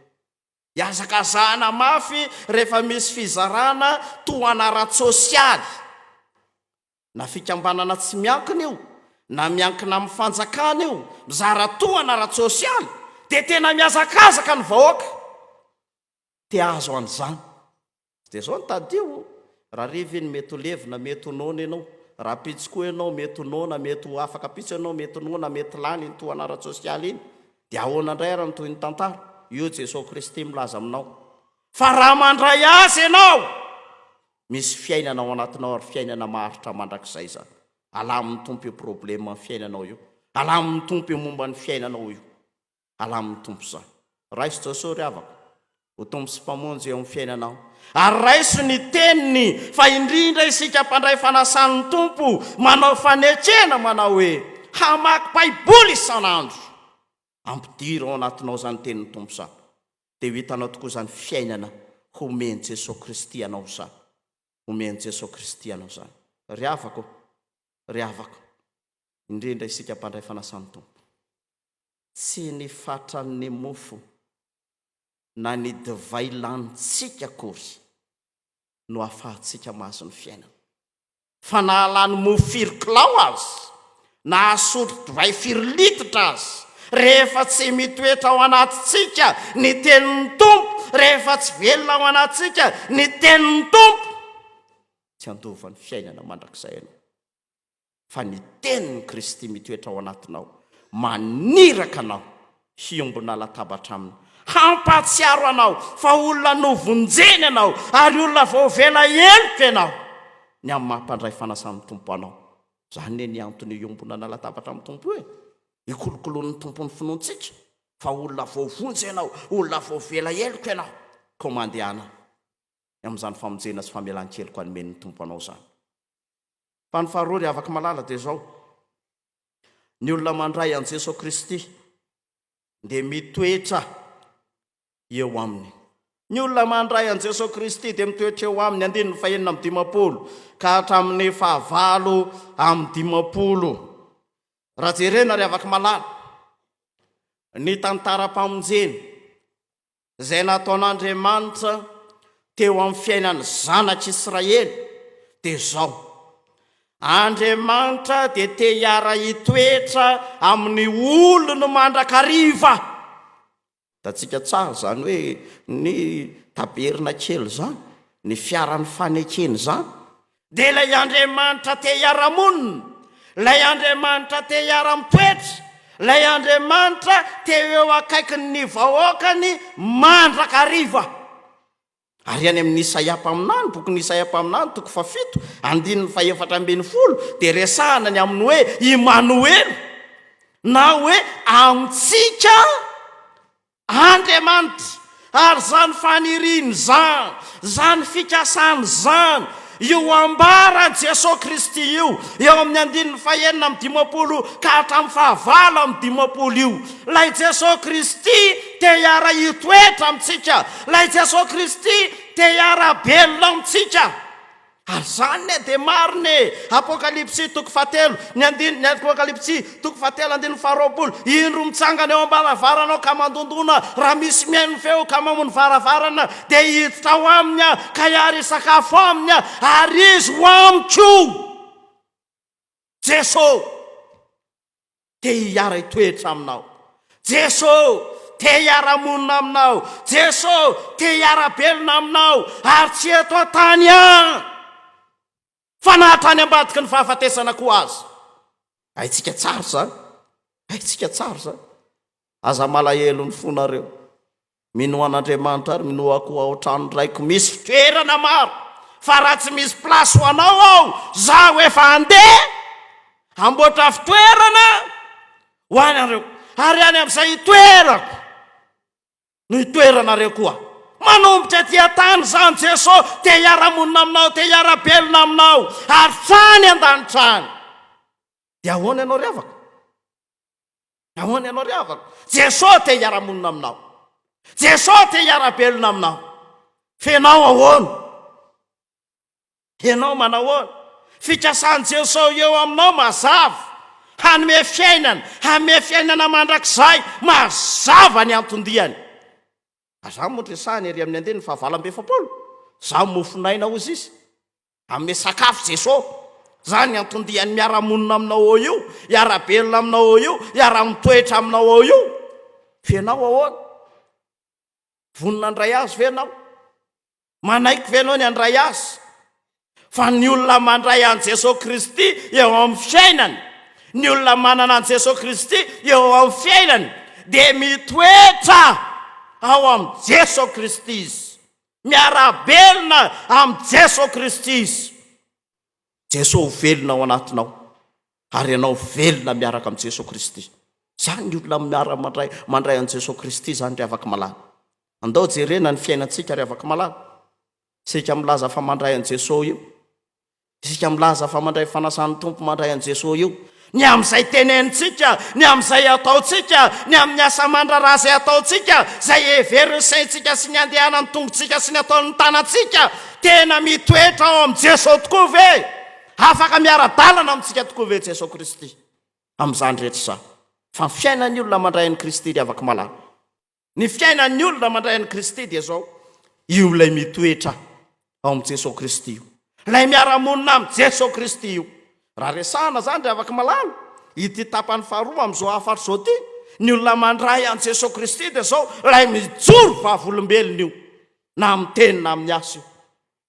Hihazakazahana mafy rehefa misy fizarana tohana ara-tsosialy, na fikambanana tsy miankina io, na miankina amin'ny fanjakana io, mizara tohana ara-tsosialy, dia tena mihazakazaka ny vahoaka te hahazo an'izany. Dia izao no tadidio, Rahariva iny mety ho levona, mety ho noana ianao. Rahampitso koa ianao mety ho noana, mety ho afaka ampitso ianao, mety noana, mety lany iny tohana ara-tsosialy iny. Dia ahoana indray ary ny tohin'ny tantara? Io Jesoa Kristy milaza aminao fa raha mandray Azy ianao, misy fiainana ao anatinao ary fiainana maharitra mandrakizay izany. Alamin'ny Tompo io problème fiainanao io. Alamin'ny Tompo io momba ny fiainanao io. Alamin'ny Tompo izany. Raiso Jesoa ry havako, ho Tompo sy Mpamonjy eo amin'ny fiainanao. Ary raiso ny Teniny, fa indrindra isika mpandray fanasan'ny Tompo, manao fanekena manao hoe, hamaky Baiboly isan'andro. Ampidiro ao anatinao izany Tenin'ny Tompo izany. Dia ho hitanao tokoa izany fiainana homen'i Jesoa Kristy anao izany. Homen'i Jesoa Kristy anao izany. Ry havako, ry havako, indrindra isika mpandray fanasan'ny Tompo. Tsy ny fatran'ny mofo na ny divay lanintsika akory no ahafahantsika mahazo ny fiainana. Fa na hahalany mofo firy kilao aza, na hahasotro divay firy lititra aza, rehefa tsy mitoetra ao anatintsika ny tenin'ny Tompo, rehefa tsy velona ao anatintsika ny tenin'ny Tompo, tsy handova ny fiainana mandrakizay ianao. fa ny tenin'i Kristy mitoetra ao anatinao, maniraka anao hiombona latabatra aminy, hampahatsiaro anao fa olona novonjeny ianao ary olona voavela heloka ianao, ny amin'ny maha mpandray fanasan'ny Tompo anao. Izany anie ny antony iombonana latabatra amin'ny Tompo io e! Ikolokoloan'ny Tompo ny finoantsika fa olona voavonjy ianao, olona voavela heloka ianao, koa mandehana amin'izany famonjena sy famelan-keloka nomen'ny Tompo anao izany. Fa ny faharoa ry havako malala dia izao, ny olona mandray an'i Jesoa Kristy dia mitoetra eo aminy. Ny olona mandray an'i Jesoa Kristy dia mitoetra eo aminy, andininy fahenina amby dimampolo ka hatramin'ny fahavalo amby dimampolo. Raha jerena ry havako malala, ny tantaram-pamonjena Izay nataon'Andriamanitra teo amin'ny fiainan'ny zanak'Israely dia izao, Andriamanitra dia te hiara-hitoetra amin'ny olony mandrakariva. Hitantsika tsara izany hoe ny tabernakely izany, ny fiaran'ny fanekena izany, Dia ilay Andriamanitra te hiara-monina, ilay Andriamanitra te hiara-mitoetra, ilay Andriamanitra te ho eo akaikin'ny vahoakany mandrakariva. Ary any amin'ny Isaia mpaminany, bokin'i Isaia mpaminany, toko fahafito, andininy fahefatra 15, dia resahana ny amin'ny hoe Imanoela, na hoe amintsika Andriamanitra. Ary izany faniriana izany, izany fikasana izany, io ambaran'i Jesoa Kristy io, eo amin'ny andininy fahenina amby 50 ka hatramin'ny fahavalo amby 50 io. Ilay Jesoa Kristy te hiara-hitoetra amintsika, ilay Jesoa Kristy te hiara-belona amintsika. Ary izany ne dia marina e! Apokalypsy toko fahatelo, ny andininy, Apokalypsy toko fahatelo andininy faharoapolo, Indro mitsangana eo am-baravaranao ka mandondona, raha misy mihaino ny feo ka mamono varavarana, dia hiditra ao aminy aho ka hiara-hisakafo aminy aho, ary izy ho amiko. Jeso! Te hiara-hitoetra aminao. Jeso, te hiara-monina aminao. Jeso, te hiara-belona aminao, ary tsy eto an-tany ihany, fa na hatrany ambadiky ny fahafatesana koa aza. Haintsika tsara izany. Haintsika tsara izany. Aza malahelo ny fonareo. Minoa an'Andriamanitra ary minoa koa ao an-tranon-dRaiko misy fitoerana maro fa raha tsy misy place ho anao ao zaho efa handeha hamboatra fitoerana ho anareo ary any amin'izay hitoerako no hitoeranareo koa. Manomboka aty an-tany izany Jeso te hiara-monina aminao, te hiara-belona aminao ary hatrany an-danitra any. Dia ahoana ianao ry havako? Ahoana ianao ry havako? Jesoa te hiara-monina aminao. Jesoa te hiara-belona aminao. Fa ianao ahoana? Ianao manahoana? Fikasan'i Jesoa eo aminao mazava. Hanome fiainana, hanome fiainana mandrakizay. Mazava ny anton-diany. Aza moa resahina ery amin'ny andininy fahavalo amby 40. Izaho mofon'aina hozy izy. Hanome sakafo Jeso. Zany anton-diany miara-monina aminao ao io, hiara-belona aminao ao io, hiara-mitoetra aminao ao io. Fa ianao ahoana? Vonona handray azy ve ianao? Manaiky ve ianao ny handray azy? Fa ny olona mandray an'i Jesoa Kristy eo amin'ny fiainany, ny olona manana an'i Jesoa Kristy eo amin'ny fiainany dia mitoetra ao amin'i Jesoa Kristy izy. Miara-belona amin'i Jeso Kristy izy. Jeso ho velona ao anatinao ary ianao velona miaraka amin'i Jeso Kristy. Izany ny olona miara-mandray mandray an'i Jeso Kristy izany ry havako malala. Andao jerena ny fiainantsika ry havako malala. Isika milaza fa mandray an'i Jeso io. Isika milaza fa mandray fanasan'ny Tompo mandray an'i Jesoa io. Ny amin'izay tenenintsika, ny amin'izay ataontsika, ny amin'ny asa aman-draharaha izay ataontsika, izay heverin'ny saintsika sy ny andehanan'ny tongotsika sy ny ataon'ny tanantsika, tena mitoetra ao amin'i Jesoa tokoa ve? Afaka miara-dalana amintsika tokoa ve Jesoa Kristy amin'izany rehetra izany? Fa ny fiainan'ny olona mandray an'i Kristy ry havako malala. Ny fiainan'ny olona mandray an'i Kristy dia izao, io ilay mitoetra ao amin'i Jesoa Kristy io, ilay miara-monina amin'i Jesoa Kristy io. Raha resahana izany ry havako malala, ity tapany faharoa amin'izao hafatra izao ity, ny olona mandray an'i Jesoa Kristy dia izao, ilay mijoro vavolombelona io, na amin'ny teny na amin'ny asa io.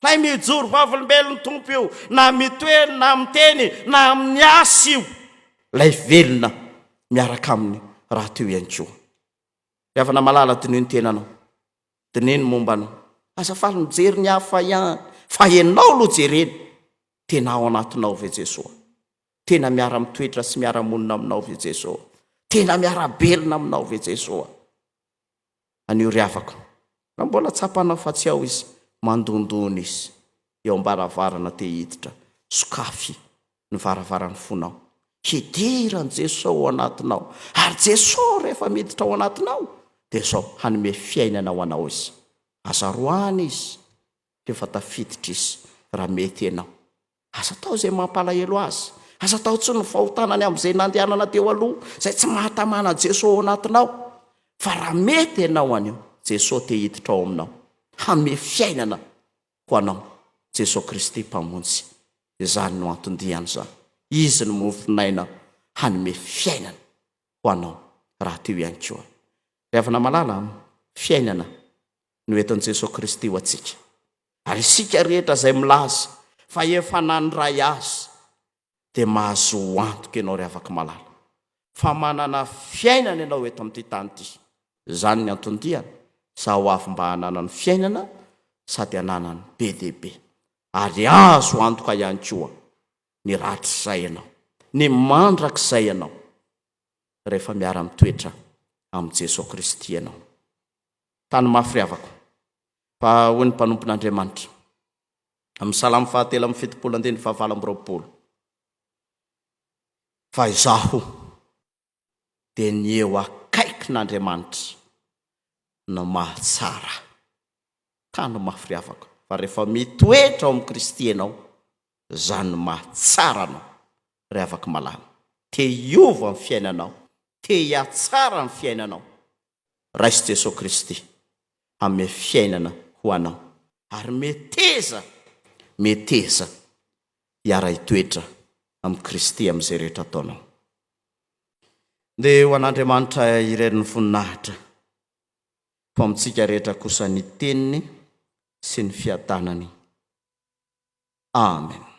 Ilay mijoro vavolombelon'ny Tompo io, na mitoery na miteny na amin'ny asa io. Ilay velona miaraka aminy rahateo ihany koa. Ry havana malala, diniho ny tenanao. Diniho ny momba anao. Aza faly mijery ny hafa ihany, fa ianao aloha jerena. Tena ao anatinao ve Jesoa? Tena miara-mitoetra sy miara-monina aminao ve Jesoa? Tena miara-belona aminao ve Jesoa? Anio ry havako, raha mbola tsapanao fa tsy ao Izy, mandondona Izy eo am-baravarana te hiditra, sokafy ny varavaran'ny fonao. Hidiran'i Jesoa ao anatinao. Ary Jesoa rehefa miditra ao anatinao dia izao, hanome fiainana ho anao Izy. Aza roahana Izy f'efa tafiditra Izy raha mety ianao. Aza atao izay mampalahelo Azy. Aza atao intsony ny fahotana ny amin'izay nandehanana teo aloha, izay tsy mahatamana an'i Jesoa ao anatinao. Fa raha mety ianao anio, Jesoa te hiditra ao aminao, hanome fiainana ho anao Jesoa Kristy Mpamonjy. Izany no anton-dian'izany. Izy no mofon'aina hanome fiainana ho anao rahateo ihany koa. Ry havana malala, fiainana no entin'i Jesoa Kristy ho antsika. Ary isika rehetra izay milaza fa efa nandray Azy dia mahazo antoka ianao ry havako malala fa manana fiainana ianao eto amin'ity tany ity. Izany ny anton-diany, Izaho avy mba hananany fiainana. sady ananany be dia be ary azo antoka ihany koa ny rahatrizay ianao, ny mandrakizay ianao rehefa miara-mitoetra amin'i Jesoa Kristy ianao. Tany mafy ry havako, fa hoy ny mpanompon'Andriamanitra amin'ny Salamo fahatelo amby 70 andininy fahavalo amby 20, Fa izaho dia ny eo akaikin'Andriamanitra no mahatsara. Tano mafy ry havako, fa rehefa mitoetra ao amin'i Kristy ianao, izany no mahatsara anao ry havako malala. Te hiova ny fiainanao, te hihatsara ny fiainanao. Raiso Jesoa Kristy hanome fiainana ho anao. Ary meteza, meteza hiara-hitoetra amin'i Kristy amin'izay rehetra ataonao. Dia ho an'Andriamanitra irery ny voninahitra, fa amintsika rehetra kosa ny teniny sy ny fiadanany. Amen.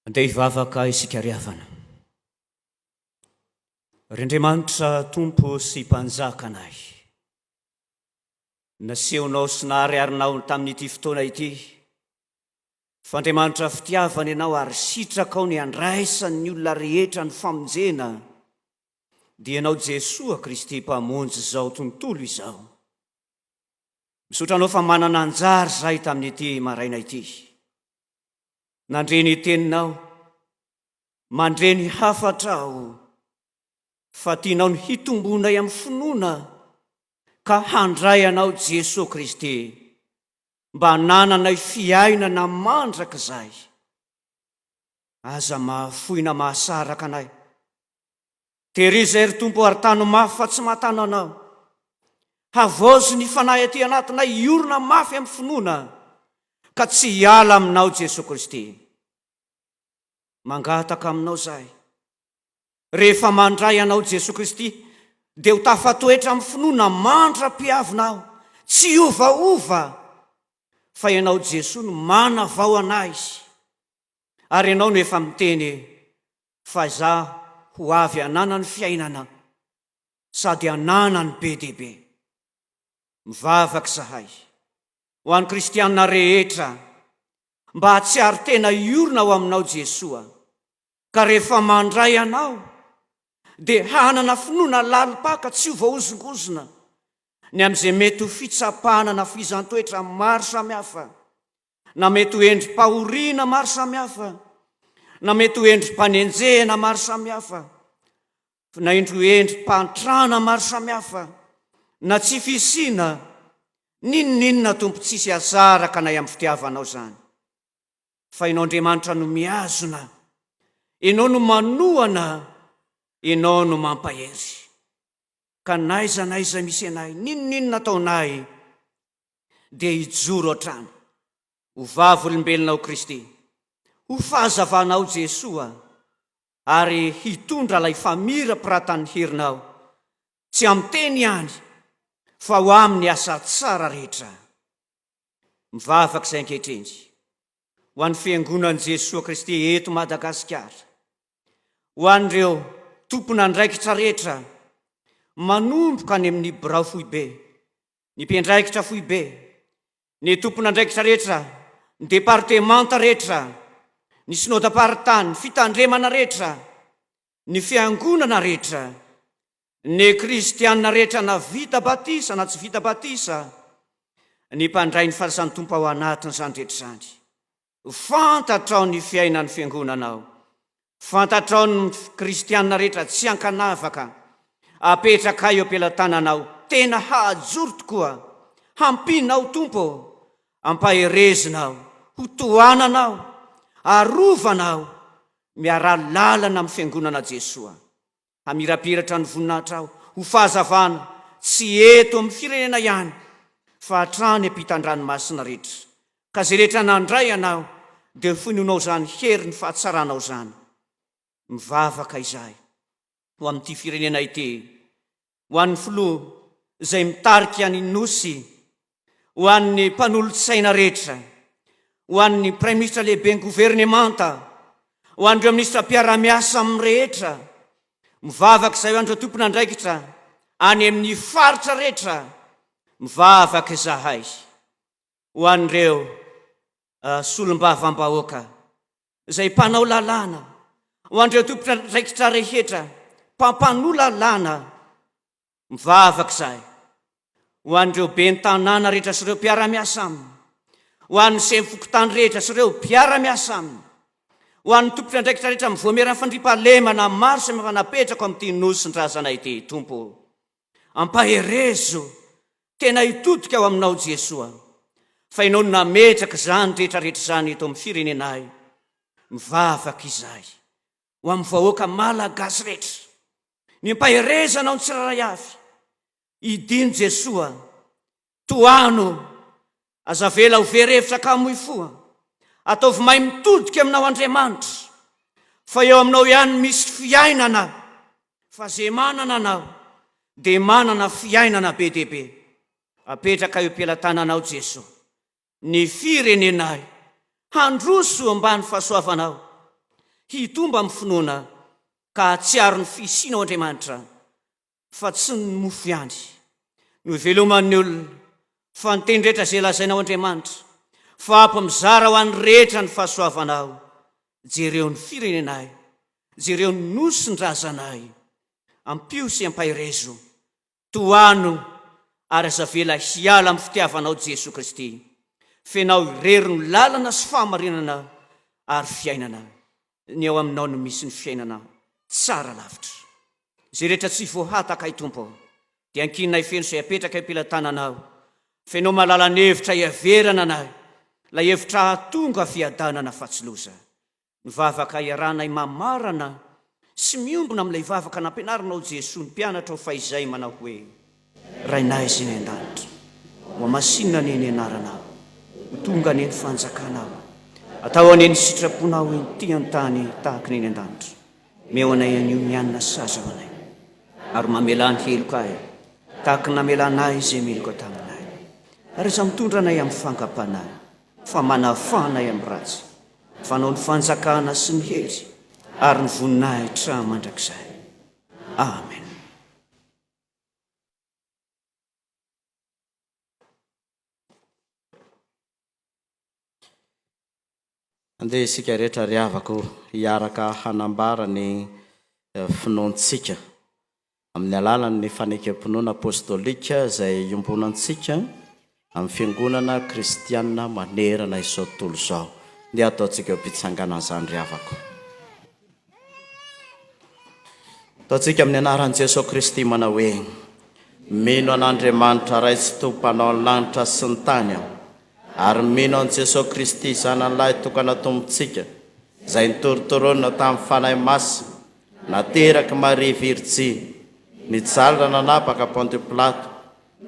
Andeha hivavaka isika ry havana. Ry Andriamanitra Tompo sy Mpanjakanay, nasehonao sy nahariharinao tamin'ity fotoana ity fa Andriamanitra fitiavana Ianao ary sitrakao ny handraisan'ny olona rehetra ny famonjena, dia Ianao Jesoa Kristy Mpamonjy izao tontolo izao. Misaotra Anao fa manana anjara izahay tamin'ity maraina ity. Nandre ny teninao, mandre ny hafatrao, fa tianao ny hitombonay amin'ny finoana ka handray Anao Jesoa Kristy mba hanananay fiainana mandrakizay. Aza mahafoy na mahasaraka anay. Tery izay ry Tompo ary tano mafy fa tsy mahatana Anao. Havaozy ny fanahy aty anatinay hiorina mafy amin'ny finoana ka tsy hiala aminao Jesoa Kristy. Mangataka aminao zahay. Rehefa mandray Anao Jesoa Kristy dia ho tafatoetra amin'ny finoana mandra-piavinao, tsy hiovaova fa Ianao Jesoa no manavao anay ary Ianao no efa miteny fa izaho ho avy hanana ny fiainana sady hananany be dia be. Mivavaka izahay ho an'ny kristiana rehetra mba hahatsiaro tena hiorina ao aminao Jesoa ka rehefa mandray anao dia hanana finoana lalim-paka tsy ho voahozongozona ny amin'izay mety ho fitsapana na fizan-toetra maro samihafa na mety ho endri-pahoriana maro samihafa, na mety ho endri-panenjehana maro samihafa, na indro endri-pahantrana maro samihafa, na tsy fisiana, n'inon'inona Tompo tsisy hasaraka anay amin'ny fitiavanao izany. Fa Ianao Andriamanitra no mihazona, Ianao no manohana, Ianao no mampahery. Ka n'aiza n'aiza misy anay, n'inon'inona ataonay, dia hijoro hatrany ho vavolombelonao Kristy, ho fahazavanao Jesoa ary hitondra ilay famirapiratan'ny herinao, tsy amin'ny teny ihany fa ho amin'ny asa tsara rehetra. Mivavaka izay ankehitriny ho an'ny Fiangonan'i Jesoa Kristy eto Madagasikara, ho an'ireo tompon'andraikitra rehetra manomboka any amin'ny birao foibe ny mpiandraikitra foibe, ny tompon'andraikitra rehetra, ny departemanta rehetra, ny synodam-paritany, ny fitandremana rehetra, ny fiangonana rehetra, ny kristiana rehetra na vita batisa na tsy vita batisa, ny mpandray ny farisan'ny Tompo ao anatin'izany rehetra izany. Fantatrao ny fiainan'ny fiangonanao. Fantatrao ny kristiana rehetra tsy ankanavaka. Apetrakay eo am-pelatananao. Tena hahajoro tokoa. Hampianao Tompo ô. Ampaherezinao. Ho tohananao. Arovanao. Miaraha lalana amin'ny fiangonana Jesoa. Hamirapiratra ny voninahitrao ho fahazavana tsy eto amin'ny firenena ihany fa hatrany ampitan-dranomasina rehetra. Ka izay rehetra nandray anao dia ho finoanao izany herin'ny fahatsaranao izany. Mivavaka izahay ho amin'ity firenena ity, ho an'ny filoha izay mitarika ny Nosy, ho an'ny mpanolotsaina rehetra, ho an'ny Praiminisitra lehiben'ny governemanta, ho an'ireo minisitra mpiara-miasa aminy rehetra, mivavaka izay ho an'ireo tompon'andraikitra any amin'ny faritra rehetra, mivavaka izahay ho an'ireo solombavambahoaka izay mpanao lalàna, ho an'ireo tompon'andraikitra rehetra mpampanoa lalàna, Mivavaka izahay ho an'ireo ben'ny tanàna rehetra sy ireo mpiara-miasa aminy, ho an'ny sefo fokontany rehetra sy ireo mpiara-miasa aminy, ho an'ny tompon'andraikitra rehetra amin'ny voamieran'ny fandriampahalemana maro samihafa napetrako amin'ity Nosin-drazana ity. Tompo ô, ampaherezo tena hitodika ao Aminao Jesoa, fa Ianao no nametraka izany rehetra rehetra izany eto amin'ny firenenay. Mivavaka izahay ho amin'ny vahoaka malagasy rehetra. Ny ampaherezanao ny tsirairay avy. Idino Jesoa, tohano, aza avela ho very hevitra ka hamoy fo. Ataovy mahay mitodika aminao Andriamanitra, fa eo aminao ihany misy fiainana, fa ze manana anao dia manana fiainana be dia be. Apetraka eo am-pelatananao Jesoa. Ny firenenay handroso ambany fahasoavanao. hitombo amin'ny finoana ka hahatsiaro ny fisianao Andriamanitra fa tsy ny mofo ihany no iveloman'ny olona fa ny teny rehetra izay lazainao Andriamanitra fa ampy mizara ho an'ny rehetra ny fahasoavanao jereo ny firenenay jereo ny nosin-drazanay ampio sy ampaherezo Tohano ary aza avela hiala amin'ny fitiavanao Jesoa Kristy. F'Ianao irery no lalana sy fahamarinana ary fiainana. Ny ao aminao no misy ny fiainana tsara lavitra. Izay rehetra tsy voahatakay Tompo ô, dia ankininay feno izay apetraka eo am-pelatananao. F'Ianao mahalala ny hevitra hiaverana anay, ilay hevitra hahatonga fiadanana fa tsy loza. Ny vavaka iarahanay mamarana sy miombona amin'ilay vavaka nampianarinao Jesoa ny mpianatrao fahizay manao hoe, Rainay izay any an-danitra, hohamasinina anie ny anaranao, ho tonga anie ny fanjakanao, atao anie ny sitraponao ety an-tany tahaka ny eny an-danitra. Omeo anay anio ny hanina sahaza ho anay, ary mamelà ny helokay tahaka ny namelanay izay meloka taminay. Ary aza mitondra anay amin'ny fankam-panahy, fa manafaha anay amin'ny ratsy. Fanao ny fanjakana sy ny hery ary ny voninahitra mandrakizay. Amen. Andeha isika rehetra ry havako hiaraka hanambara ny finoantsika amin'ny alalan'ny fanekem-pinoana apostolika izay iombonantsika amin'ny Fiangonana kristiana manerana izao tontolo izao. Ndeha ataontsika eo am-pitsanganana izany ry havako. Ataontsika amin'ny anaran'i Jesoa Kristy manao hoe, Mino an'Andriamanitra Ray sy Tompo Mpanao ny lanitra sy ny tany aho, ary mino an'i Jesoa Kristy Zanany Lahy tokana Tompontsika, izay nitorontoronina tamin'ny Fanahy Masina, Naterak'i Maria Virjiny, nijaly raha nanapaka Pontio Pilato,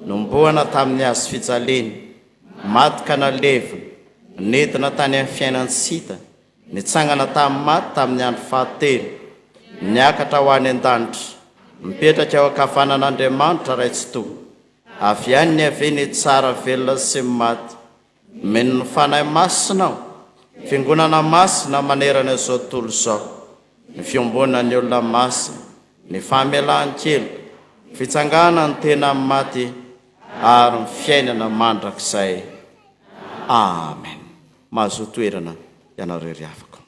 nombohana tamin'ny hazo fijaliana, maty ka nalevina, nidina tany amin'ny fiainan-tsy hita, nitsangana tamin'ny maty tamin'ny andro fahatelo, niakatra ho any an-danitra, mipetraka eo ankavanan'Andriamanitra Ray Tsitoha, avy any niaviany hitsara velona sy ny maty. Mino ny Fanahy Masina aho, Fiangonana masina manerana izao tontolo izao, ny fiombonan'ny olona masina, ny famelan-keloka, ny fitsanganan'ny tena amin'ny maty ary ny fiainana mandrakizay. Amen. Mahazoa toerana ianareo ry havako.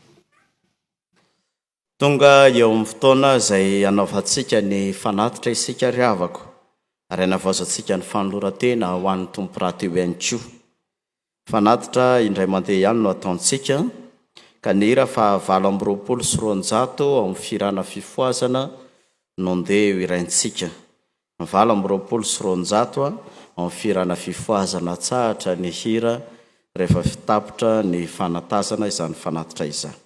Tonga eo amin'ny fotoana izay hanaovantsika ny fanatitra isika ry havako, ary hanavaozantsika ny fanoloran-tena ho an'ny Tompo rahateo ihany koa. Fanatitra indray mandeha ihany no ataontsika, ka ny hira faha 228 ao amin'ny fihirana Fifohazana no ndeha ho hiraintsika. 228 ao amin'ny fihirana Fifohazana Atsahatra ny hira rehefa tapitra ny fanatazana izany fanatitra izany.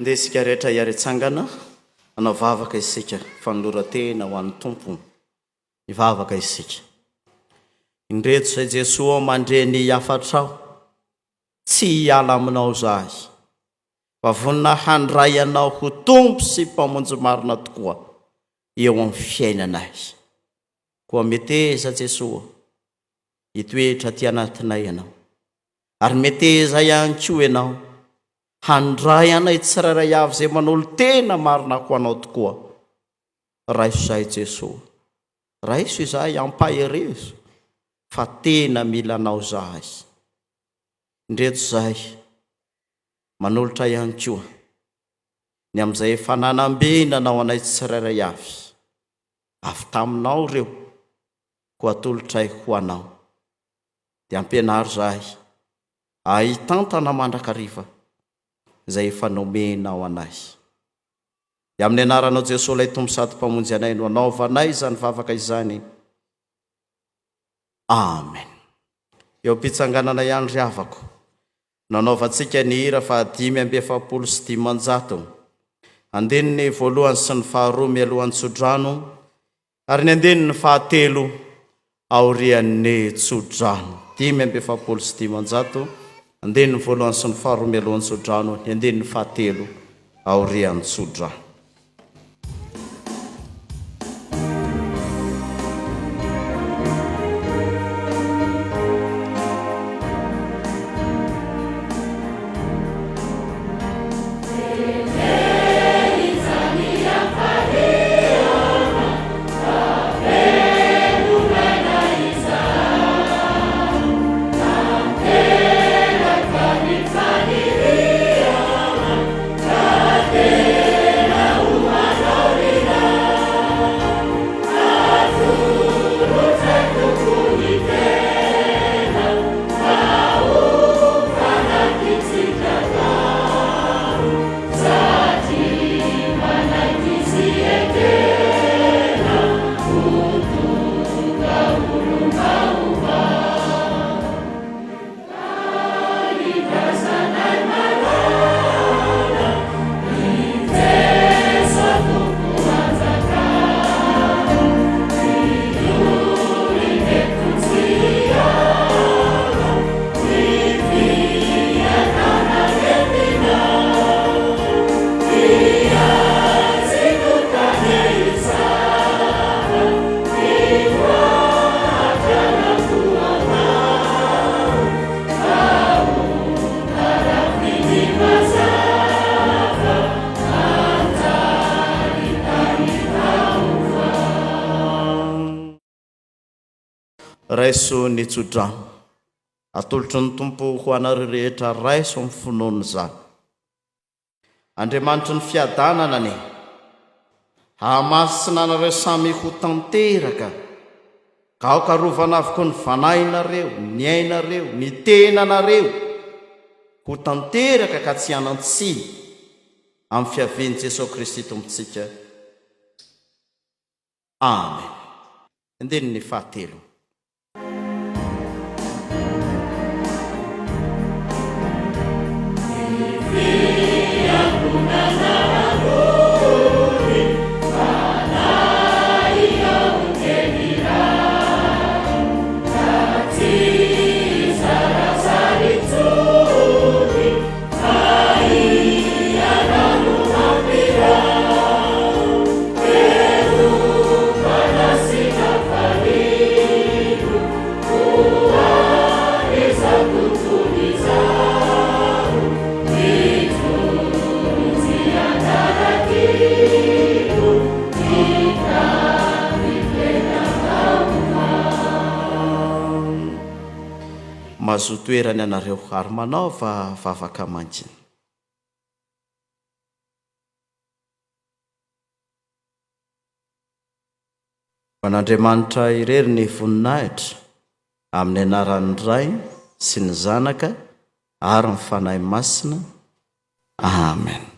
Ndeha isika rehetra hiara-hitsangana, hanao vavaka isika, fanoloran-tena ho an'ny Tompo. Hivavaka isika. Indreto izay Jesoa mandre ny hafatrao, tsy hiala aminao izahay, fa vonona handray Anao ho Tompo sy Mpamonjy marina tokoa eo amin'ny fiainanay. Koa meteza Jesoa, hitoetra aty anatinay Ianao, ary meteza ihany koa Ianao handray anay tsirairay avy izay manolo-tena marina ho Anao tokoa. Raiso izahay Jesoa, raiso izahay ampaherezo fa tena mila Anao izahay. Indreto izahay manolotra ihany koa ny amin'izay efa nanambenanao anay tsirairay avy, avy taminao ireo, koa atolotray ho Anao. Dia ampianaro izahay hahay hitantana mandrakariva izay efa nomenao anay. Dia amin'ny anaranao Jesoa ilay Tompo sady Mpamonjy anay no anaovanay izany vavaka izany. Amen. Eo am-pitsanganana ihany ry havako, no anaovantsika ny hira faha 545, andininy voalohany sy ny faharoa mialohan'ny tsodrano ary ny andininy fahatelo aorian'ny tsodrano. 545, andininy voalohany sy ny faharoa mialohan'ny tsodrano, ny andininy fahatelo aorian'ny tsodrano. Raiso ny tsodrano atolotry ny Tompo ho anareo rehetra raiso amin'ny finoana izany. Andriamanitry ny fiadanana anie hahamasina anareo samy ho tanteraka ka aoka arovana avokoa ny fanahinareo, ny ainareo, ny tenanareo ho tanteraka ka tsy hanan-tsiny amin'ny fiavian'i Jesoa Kristy Tompontsika. Amen. Andininy fahatelo. Mazoa toerana ianareo ary manaova vavaka mangina. Ho an'Andriamanitra irery ny voninahitra, amin'ny anaran'ny Ray sy ny Zanaka ary ny Fanahy Masina. Amen.